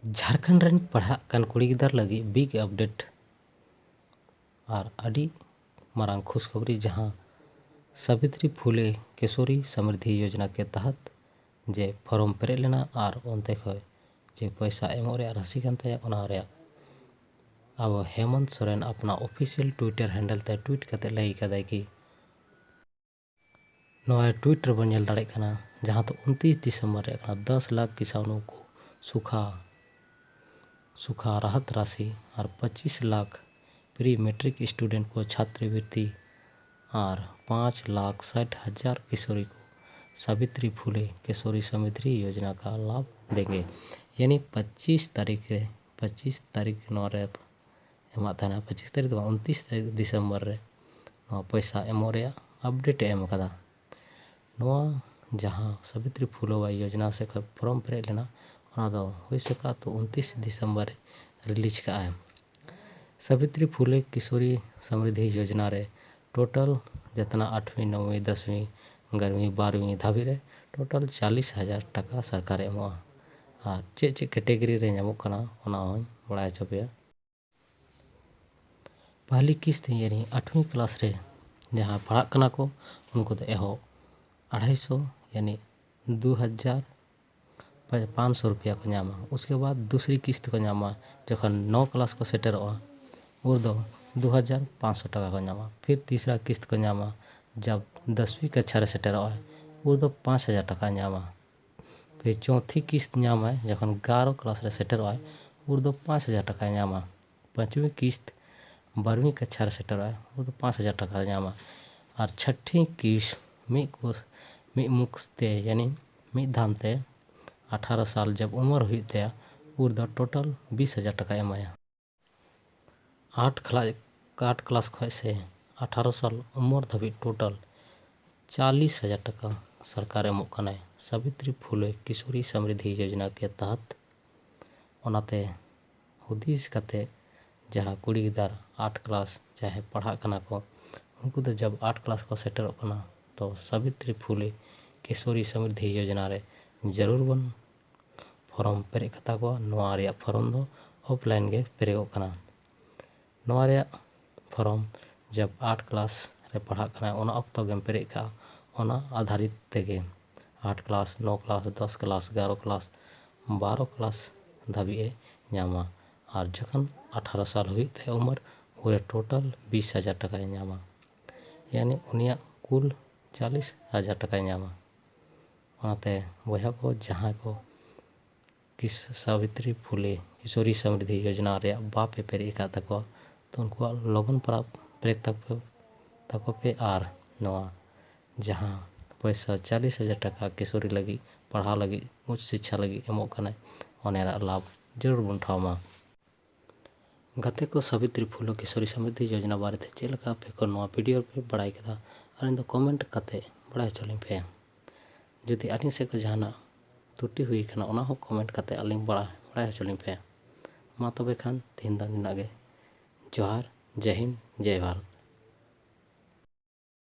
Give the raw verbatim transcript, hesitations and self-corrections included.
ᱡᱷᱟᱲᱠᱷᱚᱸᱰ ᱨᱮᱱ ᱯᱟᱲᱦᱟᱜ ᱠᱟᱱ ᱠᱩᱲᱤ ᱜᱤᱫᱟᱹᱨ ᱞᱟᱹᱜᱤᱫ big update ᱟᱨ ᱟᱹᱰᱤ ᱢᱟᱨᱟᱝ ᱠᱷᱩᱥᱠᱷᱚᱵᱚᱨᱤ, ᱡᱟᱦᱟᱸ ᱥᱟᱵᱤᱛᱨᱤ ᱯᱷᱩᱞᱮ ᱠᱤᱥᱳᱨᱤ ᱥᱟᱢᱨᱤᱫᱷᱤ ᱭᱳᱡᱽᱱᱟ ᱠᱮ ᱛᱟᱦᱟᱛ ᱡᱮ ᱯᱷᱚᱨᱢ ᱯᱮᱨᱮᱡ ᱞᱮᱱᱟ ᱟᱨ ᱚᱱᱛᱮ ᱠᱷᱚᱱ ᱡᱮ ᱯᱚᱭᱥᱟ ᱮᱢᱚᱜ ᱨᱮᱭᱟᱜ ᱨᱟᱥᱤ ᱠᱟᱱ ᱛᱟᱭᱟ, ᱚᱱᱟ ᱨᱮᱭᱟᱜ ᱟᱵᱚ ᱦᱮᱢᱚᱱᱛ ᱥᱚᱨᱮᱱ ᱟᱯᱱᱟ official Twitter handle ᱛᱮ ᱴᱩᱭᱤᱴ ᱠᱟᱛᱮ ᱞᱟᱹᱭ ᱠᱟᱫᱟᱭ ᱠᱤ, ᱱᱚᱣᱟ ᱴᱩᱭᱤᱴ ᱨᱮᱵᱚᱱ ᱧᱮᱞ ᱫᱟᱲᱮᱭᱟᱜ ᱠᱟᱱᱟ, ᱡᱟᱦᱟᱸ ᱫᱚ ᱩᱱᱛᱤᱥ ᱰᱤᱥᱮᱢᱵᱚᱨ ᱨᱮ ᱠᱟᱱᱟ, ᱫᱚᱥ ᱞᱟᱠᱷ ᱠᱤᱥᱟᱱᱚ ᱠᱚ ᱥᱩᱠᱷᱟ ᱥᱩᱠᱷᱟ ᱨᱟᱦᱟᱛ ᱨᱟᱥᱤ ᱟᱨ ᱯᱚᱸᱪᱤᱥ ᱞᱟᱠᱷ pre matric student ᱠᱚ ᱪᱷᱟᱛᱨᱤᱵᱨᱤᱛᱤ ᱟᱨ ᱯᱟᱸᱪ ᱞᱟᱠᱷ ᱥᱟᱴ ᱦᱟᱡᱟᱨ ᱠᱤᱥᱳᱨᱤ ᱠᱚ ᱥᱟᱵᱤᱛᱨᱤ ᱯᱷᱩᱞᱮ ᱠᱤᱥᱳᱨᱤ ᱥᱟᱢᱨᱤᱫᱷᱤ ᱭᱳᱡᱽᱱᱟ ᱠᱟ ᱞᱟᱵᱷ ᱫᱮᱸᱜᱮ᱾ ᱭᱟᱱᱤ ᱯᱚᱸᱪᱤᱥ ᱛᱟᱹᱨᱤᱠᱷ ᱨᱮ, ᱯᱚᱸᱪᱤᱥ ᱛᱟᱹᱨᱤᱠᱷ ᱱᱚᱣᱟ ᱨᱮ ᱮᱢᱟᱜ ᱛᱟᱦᱮᱱᱟ, ᱯᱚᱸᱪᱤᱥ ᱛᱟᱹᱨᱤᱠᱷ ᱫᱚ ᱵᱟᱝ, ᱩᱱᱛᱤᱥ ᱛᱟᱹᱨᱤᱠᱷ ᱰᱤᱥᱮᱢᱵᱚᱨ ᱨᱮ ᱱᱚᱣᱟ ᱯᱚᱭᱥᱟ ᱮᱢᱚᱜ ᱨᱮᱭᱟᱜ ᱟᱯᱰᱮᱴ ᱮ ᱮᱢ ᱟᱠᱟᱫᱟ᱾ ᱱᱚᱣᱟ ᱡᱟᱦᱟᱸ ᱥᱟᱵᱤᱛᱨᱤ ᱯᱷᱩᱞᱮ ᱭᱳᱡᱽᱱᱟ ᱥᱮ ᱠᱷᱚᱱ ᱯᱷᱚᱨᱚᱢ ᱯᱮᱨᱮᱡ ᱞᱮᱱᱟ, ᱚᱱᱟ ᱫᱚ ᱦᱩᱭ ᱥᱟᱠᱟᱜ ᱛᱚ ᱩᱱᱛᱤᱥ ᱰᱤᱥᱮᱢᱵᱚᱨ ᱨᱮ ᱨᱤᱞᱤᱡᱽ ᱠᱟᱜᱼᱟᱭ᱾ ᱥᱟᱵᱤᱛᱨᱤ ᱯᱷᱩᱞᱮ ᱠᱤᱥᱳᱨᱤ ᱥᱟᱢᱨᱤᱫᱷᱤ ᱭᱳᱡᱽᱱᱟ ᱨᱮ ᱴᱳᱴᱟᱞ ᱡᱮᱛᱱᱟ ᱟᱴᱷᱣᱤ, ᱱᱚᱣᱤ, ᱫᱚᱥᱣᱤ, ᱜᱟᱨᱦᱤ, ᱵᱟᱨᱦᱤ ᱫᱷᱟᱹᱵᱤᱡ ᱨᱮ ᱴᱳᱴᱟᱞ ᱪᱟᱞᱤᱥ ᱦᱟᱡᱟᱨ ᱴᱟᱠᱟ ᱥᱚᱨᱠᱟᱨᱮ ᱮᱢᱚᱜᱼᱟ᱾ ᱟᱨ ᱪᱮᱫ ᱪᱮᱫ ᱠᱮᱴᱮᱜᱚᱨᱤ ᱨᱮ ᱧᱟᱢᱚᱜ ᱠᱟᱱᱟ, ᱚᱱᱟ ᱦᱚᱸᱧ ᱵᱟᱲᱟᱭ ᱦᱚᱪᱚ ᱯᱮᱭᱟ᱾ ᱯᱟᱦᱞᱤ ᱠᱤᱥᱛ ᱭᱟᱱᱤ ᱟᱴᱷᱣᱤ ᱠᱞᱟᱥ ᱨᱮ ᱡᱟᱦᱟᱸ ᱯᱟᱲᱦᱟᱜ ᱠᱟᱱᱟ ᱠᱚ, ᱩᱱᱠᱩ ᱫᱚ ᱮᱦᱚᱵ ᱟᱲᱟᱭᱥᱚ ᱭᱟᱱᱤ ᱫᱩ ᱦᱟᱡᱟᱨ ᱯᱟᱸᱪᱥᱚ ᱨᱩᱯᱤᱭᱟ ᱠᱚ ᱧᱟᱢᱟ᱾ ᱩᱥᱠᱮ ᱵᱟᱫ ᱫᱩᱥᱨᱤ ᱠᱤᱥᱛ ᱠᱚ ᱧᱟᱢᱟ, ᱡᱚᱠᱷᱚᱱ ᱱᱚ ᱠᱞᱟᱥ ᱠᱚ ᱥᱮᱴᱮᱨᱚᱜᱼᱟ, ᱩᱱ ᱫᱚ ᱫᱩ ᱦᱟᱡᱟᱨ ᱯᱟᱸᱪᱥᱚ ᱴᱟᱠᱟ ᱠᱚ ᱧᱟᱢᱟ᱾ ᱯᱷᱤᱨ ᱛᱤᱥᱨᱟ ᱠᱤᱥᱛ ᱠᱚ ᱧᱟᱢᱟ, ᱡᱟᱵ ᱫᱚᱥᱣᱤ ᱠᱟᱪᱷᱟ ᱨᱮ ᱥᱮᱴᱮᱨᱚᱜᱼᱟ, ᱩᱱ ᱫᱚ ᱯᱟᱸᱪ ᱦᱟᱡᱟᱨ ᱴᱟᱠᱟ ᱧᱟᱢᱟ᱾ ᱯᱷᱤᱨ ᱪᱳᱛᱷᱤ ᱠᱤᱥᱛ ᱧᱟᱢᱟᱭ, ᱡᱚᱠᱷᱚᱱ ᱮᱜᱟᱨᱚ ᱠᱞᱟᱥ ᱨᱮ ᱥᱮᱴᱮᱨᱚᱜᱼᱟᱭ, ᱩᱱ ᱫᱚ ᱯᱟᱸᱪ ᱦᱟᱡᱟᱨ ᱴᱟᱠᱟᱭ ᱧᱟᱢᱟ᱾ ᱯᱟᱸᱪᱣᱤ ᱠᱤᱥᱛ ᱵᱟᱨᱦᱤ ᱠᱟᱪᱷᱟ ᱨᱮ ᱥᱮᱴᱮᱨᱚᱜᱼᱟᱭ, ᱩᱱ ᱫᱚ ᱯᱟᱸᱪ ᱦᱟᱡᱟᱨ ᱴᱟᱠᱟᱭ ᱧᱟᱢᱟ᱾ ᱟᱨ ᱪᱷᱚᱴᱷᱤ ᱠᱤᱥᱛ ᱢᱤᱫ ᱠᱳᱥ, ᱢᱤᱫ ᱢᱩᱠᱥ ᱛᱮ, ᱭᱟᱱᱤ ᱢᱤᱫ ᱫᱷᱟᱢ ᱛᱮ ᱟᱴᱷᱟᱨᱚ ᱥᱟᱞ ᱡᱟᱵ ᱩᱢᱟᱹᱨ ᱦᱩᱭᱩᱜ ᱛᱟᱭᱟ, ᱩᱱ ᱫᱚ ᱴᱳᱴᱟᱞ ᱵᱤᱥ ᱦᱟᱡᱟᱨ ᱴᱟᱠᱟᱭ ᱮᱢᱟᱭᱟ᱾ ᱟᱴ ᱠᱷᱞᱟ-, ᱟᱴ ᱠᱞᱟᱥ ᱠᱷᱚᱱ ᱥᱮ ᱟᱴᱷᱟᱨᱚ ᱥᱟᱞ ᱩᱢᱟᱹᱨ ᱫᱷᱟᱹᱵᱤᱡ ᱴᱳᱴᱟᱞ ᱪᱟᱞᱤᱥ ᱦᱟᱡᱟᱨ ᱴᱟᱠᱟ ᱥᱚᱨᱠᱟᱨ ᱮᱢᱚᱜ ᱠᱟᱱᱟᱭ ᱥᱟᱵᱤᱛᱨᱤ ᱯᱷᱩᱞᱮ ᱠᱤᱥᱳᱨᱤ ᱥᱟᱢᱨᱤᱫᱷᱤ ᱭᱳᱡᱽᱱᱟ ᱠᱮ ᱛᱟᱦᱟᱛ᱾ ᱚᱱᱟᱛᱮ ᱦᱩᱫᱤᱥ ᱠᱟᱛᱮ ᱡᱟᱦᱟᱸ ᱠᱩᱲᱤ ᱜᱤᱫᱟᱹᱨ ᱟᱴ ᱠᱞᱟᱥ ᱡᱟᱦᱟᱸᱭ ᱯᱟᱲᱦᱟᱜ ᱠᱟᱱᱟ ᱠᱚ, ᱩᱱᱠᱩ ᱫᱚ ᱡᱟᱵ ᱟᱴ ᱠᱞᱟᱥ ᱠᱚ ᱥᱮᱴᱮᱨᱚᱜ ᱠᱟᱱᱟ, ᱛᱚ ᱥᱟᱵᱤᱛᱨᱤ ᱯᱷᱩᱞᱮ ᱠᱤᱥᱳᱨᱤ ᱥᱟᱢᱨᱤᱫᱷᱤ ᱭᱳᱡᱽᱱᱟ ᱨᱮ ᱡᱟᱹᱨᱩᱲ ᱵᱚᱱ ᱯᱷᱚᱨᱚᱢ ᱯᱮᱨᱮᱡ ᱠᱟᱛᱟ ᱠᱚᱣᱟ᱾ ᱱᱚᱣᱟ ᱨᱮᱭᱟᱜ ᱯᱷᱚᱨᱚᱢ ᱫᱚ ᱚᱯᱷᱞᱟᱭᱤᱱ ᱜᱮ ᱯᱮᱨᱮᱡᱚᱜ ᱠᱟᱱᱟ᱾ ᱱᱚᱣᱟ ᱨᱮᱭᱟᱜ ᱯᱷᱚᱨᱚᱢ ᱡᱟᱵ ᱟᱴ ᱠᱞᱟᱥ ᱨᱮ ᱯᱟᱲᱦᱟᱜ ᱠᱟᱱᱟᱭ, ᱚᱱᱟ ᱚᱠᱛᱚ ᱜᱮᱢ ᱯᱮᱨᱮᱡ ᱠᱟᱜᱼᱟ, ᱚᱱᱟ ᱟᱫᱷᱟᱨᱤᱛ ᱛᱮᱜᱮ ᱟᱴ ᱠᱞᱟᱥ, ᱱᱚ ᱠᱞᱟᱥ, ᱫᱚᱥ ᱠᱞᱟᱥ, ᱮᱜᱟᱨᱚ ᱠᱞᱟᱥ, ᱵᱟᱨᱚ ᱠᱞᱟᱥ ᱫᱷᱟᱹᱵᱤᱡ ᱮ ᱧᱟᱢᱟ᱾ ᱟᱨ ᱡᱚᱠᱷᱚᱱ ᱟᱴᱷᱟᱨᱚ ᱥᱟᱞ ᱦᱩᱭᱩᱜ ᱛᱟᱭᱟ ᱩᱢᱮᱨ, ᱩᱱᱨᱮ ᱴᱳᱴᱟᱞ ᱵᱤᱥ ᱦᱟᱡᱟᱨ ᱴᱟᱠᱟᱭ ᱧᱟᱢᱟ᱾ ᱭᱟᱱᱤ ᱩᱱᱤᱭᱟᱜ ᱠᱩᱞ ᱪᱟᱞᱤᱥ ᱦᱟᱡᱟᱨ ᱴᱟᱠᱟᱭ ᱧᱟᱢᱟ᱾ ᱚᱱᱟᱛᱮ ᱵᱚᱭᱦᱟ ᱠᱚ, ᱡᱟᱦᱟᱸᱭ ᱠᱚ ᱠᱤᱥ-, ᱥᱟᱵᱤᱛᱨᱤ ᱯᱷᱩᱞᱮ ᱠᱤᱥᱳᱨᱤ ᱥᱚᱢᱨᱤᱫᱷᱤ ᱭᱳᱡᱚᱱᱟ ᱨᱮᱭᱟᱜ ᱵᱟᱯ ᱮ ᱯᱮᱨᱮᱡ ᱟᱠᱟᱫ ᱛᱟᱠᱚᱣᱟ, ᱛᱚ ᱩᱱᱠᱩᱣᱟᱜ ᱞᱚᱜᱚᱱ ᱯᱟᱨᱟᱵ ᱯᱮᱨᱮᱡ ᱛᱟᱠᱚ, ᱛᱟᱠᱚ ᱯᱮ ᱟᱨ ᱱᱚᱣᱟ ᱡᱟᱦᱟᱸ ᱯᱚᱭᱥᱟ ᱪᱟᱞᱤᱥ ᱦᱟᱡᱟᱨ ᱴᱟᱠᱟ ᱠᱤᱥᱳᱨᱤ ᱞᱟᱹᱜᱤᱫ, ᱯᱟᱲᱦᱟᱣ ᱞᱟᱹᱜᱤᱫ, ᱩᱪᱪ ᱥᱤᱪᱪᱷᱟ ᱞᱟᱹᱜᱤᱫ ᱮᱢᱚᱜ ᱠᱟᱱᱟᱭ, ᱚᱱᱟ ᱨᱮᱱᱟᱜ ᱞᱟᱵᱷ ᱡᱟᱹᱨᱩᱲ ᱵᱚᱱ ᱴᱷᱟᱶ ᱢᱟ᱾ ᱜᱟᱛᱮ ᱠᱚ, ᱥᱟᱵᱤᱛᱨᱤ ᱯᱷᱩᱞᱳ ᱠᱤᱥᱳᱨᱤ ᱥᱚᱢᱨᱤᱫᱷᱤ ᱭᱳᱡᱚᱱᱟ ᱵᱟᱨᱮᱛᱮ ᱪᱮᱫ ᱞᱮᱠᱟ ᱟᱯᱮ ᱠᱚ ᱱᱚᱣᱟ ᱵᱷᱤᱰᱤᱭᱳ ᱯᱮ ᱵᱟᱲᱟᱭ ᱠᱮᱫᱟ? ᱟᱹᱞᱤᱧ ᱫᱚ ᱠᱚᱢᱮᱱᱴ ᱠᱟᱛᱮ ᱵᱟᱲᱟᱭ ᱦᱚᱪᱚ ᱞᱤᱧ ᱯᱮ᱾ ᱡᱩᱫᱤ ᱟᱹᱞᱤᱧ ᱥᱮᱫ ᱠᱷᱚᱱ ᱡᱟᱦᱟᱱᱟᱜ ᱛᱨᱩᱴᱤ ᱦᱩᱭ ᱠᱟᱱᱟ, ᱚᱱᱟ ᱦᱚᱸ ᱠᱚᱢᱮᱱᱴ ᱠᱟᱛᱮ ᱟᱹᱞᱤᱧ ᱵᱟᱲᱟᱭ, ᱵᱟᱲᱟᱭ ᱦᱚᱪᱚ ᱞᱤᱧ ᱯᱮ᱾ ᱢᱟ ᱛᱚᱵᱮ ᱠᱷᱟᱱ ᱛᱮᱦᱮᱧ ᱫᱚ ᱱᱤᱱᱟᱹᱜ ᱜᱮ᱾ ᱡᱚᱦᱟᱨ, ᱡᱟᱭ ᱦᱤᱱᱫ, ᱡᱟᱭ ᱵᱷᱟᱨᱚᱛ᱾